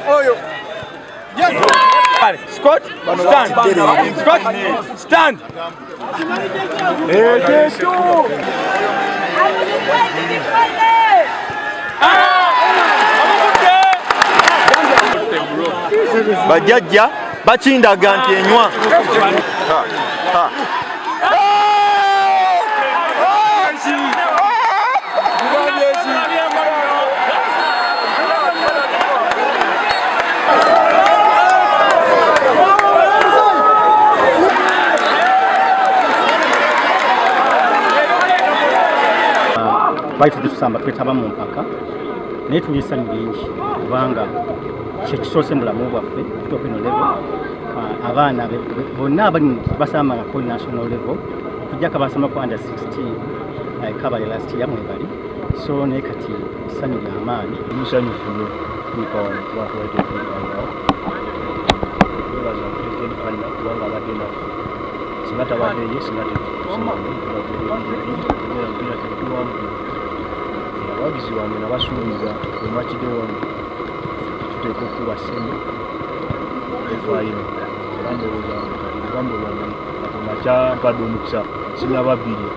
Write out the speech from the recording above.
Oyo. Squat, stand. Squat, stand. Bajjajja bakindaga nti enywa. Twali tujja tusamba twetaba mu mpaka, naye tuli essanyu lingi kubanga kyekisoose mu bulamu bwaffe okutuuka eno level. Abaana bonna abali basambangako national level, okujjako abasambako under 16 kabale last year mwebali, so naye kati essanyu lyamaanyi. Musanyufu nnyo kutuuka wano kuba tubadde tuyitangawo. Twebaza President Anna kubanga abadde naffe. Singa tabadde ye, singa tetuomupiira tetuwangula. Abawagizi bange nabasuubiza emakide wano tuteeka okukuba semi final, era ndowooza kati ebigambo byange Katonda kyampadde omukisa sinababirya.